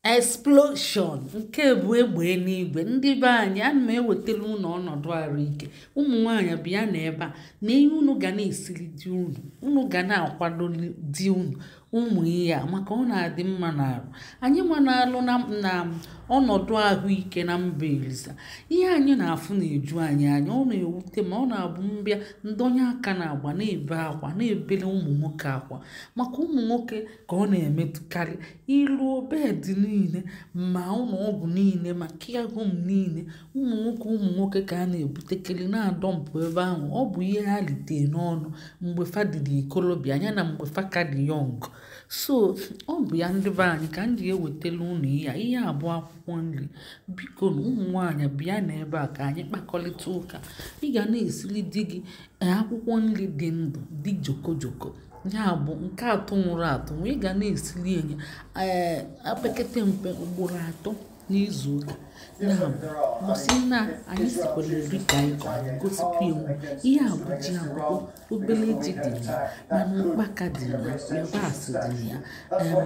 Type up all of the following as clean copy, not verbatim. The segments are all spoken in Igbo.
Explosion nke bụ egbe n'igwe. Ndị be anyị, ana m ewetara unu ọnọdụ ahụike. Ụmụ nwaanyị, bịa na ebe a na ihe unu ga na-esiri di unu, unu ga na-akwado di unu ụmụ ihe a, maka ọ na-adị mma n'arụ anyị nwa na-alụ na ọnọdụ ahụike na mba Eliza. Ihe anyị na-afụ na-eju anyị anya, ọ na-ewute ma ọ na-abụ mbịa ndonye aka na-agba na-ebe akwa, na-ebele ụmụ nwoke akwa, maka ụmụ nwoke ka ọ na-emetụkarị. Iruo bed niile, ma ụlọ ọgwụ niile, ma care home niile, ụmụ nwoke, ụmụ nwoke ka a na-ebutekere na-adọmpụ ebe ahụ. Ọ bụ ihe ha lite n'ọnụ mgbe fa dị ikolobịa ya na mgbe fa ka dị young. So ọ bụ ya, ndị be anyị, ka m ji ewetara unu ihe a. Ihe a bụ akwụkwọ nri. Biko na ụmụ nwaanyị, bịa n'ebe a ka anyị kpakọrịta ụka. Ị ga na-esiri di gị akwụkwọ nri dị ndụ, dị joko joko, ya bụ nke atụ nwụrụ atụ. Ị ga na-esiri enye ee apekete mpe ugboro 3 n'izu ụka. Ya bụ mbọsị na anyị sikwara eri ka anyị ka anyị gosikwa iwu. Ihe a bụ ji akwụkwọ, obere ji dị na ya, mana ụkpaka dị na ya, yabasị dị na ya,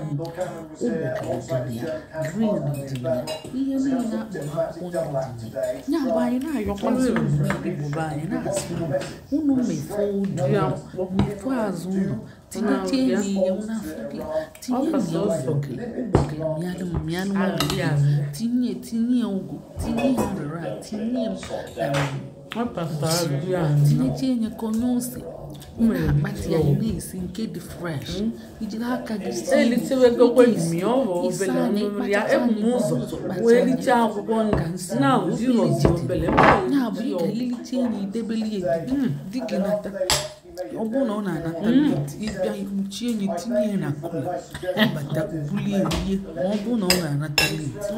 ụgbọgịrị dị na ya, green dị na ya, ihe niile akpọrọ akwụkwọ nri dị na ya. Ya bụ anyị na-ayọkwazị unu, ndị Igbo be anyị, na-asị unu, unu mefoo udu unu, mefoo azụ unu, tinyechie ya ihe unu afọ gị, tinye ya ụgbọgịrị, ụgbọgịrị mịalụ mịalụ mịalụ, tinye, tinye ugu, tinye ya rara, tinye tinyechie ya konye ose na-akpati ya. Ị na-esi nke dị fresh, ijiri aka gị sie. Elitewegokwe mi ọ bụ obele ọnụ ya ebu m ụzọ wee lichaa akwụkwọ nri na zero obele. Ya bụ ị ga-elilicha ya, idebeli ya di gị nata. Ọ bụrụ na ọ na-anata late, ịbịa ikpuchie ya, tinye ya na cooler, ọbata obulie rie. Ma ọ bụrụ na ọ na-anata late,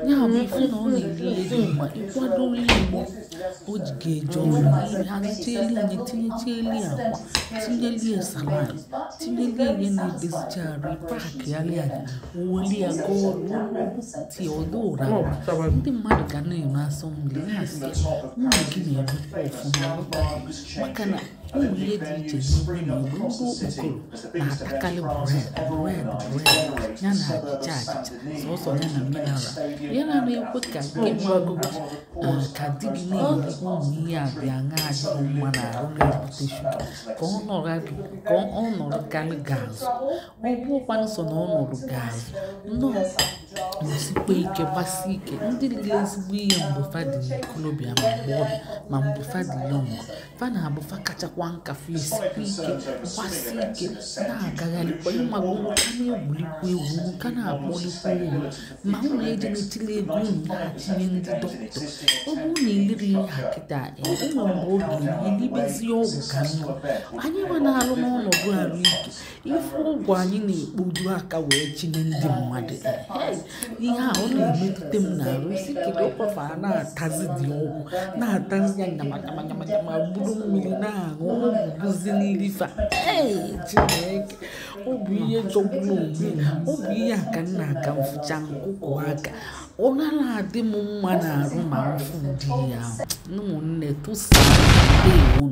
ya bụ ifu na ọ na-eri ihe dị mma, ịkwadoro ya mgbe o ji ga-eje ọrụ, hazichieli ya, tinyechieli ya akwa, tinyeli ya salad, tinyeli ya ihe na-edozicha arụ, paakịalị ya, oweli ya gaa ọrụ, bupụta ya ọdụ ụra. Ndị mmadụ ga na-eme asọ mmiri, na-asị nwunye gị na-emekwa ọfụma, maka na ụmụ ihe dị iche n'igwe na igwe. Ndị okpokoro na-atakarị bread, bread, bread, ya na achịcha, achịcha sọsọ, ya na mineral. Ya na na-ekwe ka gị ka di gị na-eri ụmụ ihe a dị aṅa adịghị mma na arụ, na-ebute shuga, ka ọ nọrọ karị gị azụ. Ọ bụrụkwanụ sọ na ọ nọrọ gị azụ nnọọ, nọsikwa ike, gbasi ike. Ndị riri ezigbo ihe mgbe fa dị n'ikolobịa ma agbọghọbịa, ma mgbe fa dị young, fa na-abụ fa kachakwa nka, fa esikwa ike, gbasi ike, na-agagharịkwa, ịmago, ka na-egwulikwa egwu, ka na-akpọlikwa uru. Ma unu eje na-etili ego unu na-atinye ndị dọkịta. Ọ bụrụ na iliri ihe a kịta, enwere mgbe oge elibezie ọgwụ ka nri. Anyị nwa na-alụ n'ọnọdụ ahụike, ife ọgwụ anyị na-ekpoju aka wee chinye ndị mmadụ, ihe a ọ na-emetụta m n'arụ isi. Kedu ọkwafa a na-atazi dị ọgwụ, na-atazi ya nyama nyama nyama nyama, buru mmiri na-aṅụ ọgwụ, bụzi n'ilifa. Ee, Chineke, ọ bụ ihe jọgburu onwe. Ọ bụ ihe a ka m na-aka mfụcha nkụkụ aka, ọ nara adị m mma n'arụ ma mfụ ụdị ya ahụ. Ụmụnne, tụsaa. Ndewo.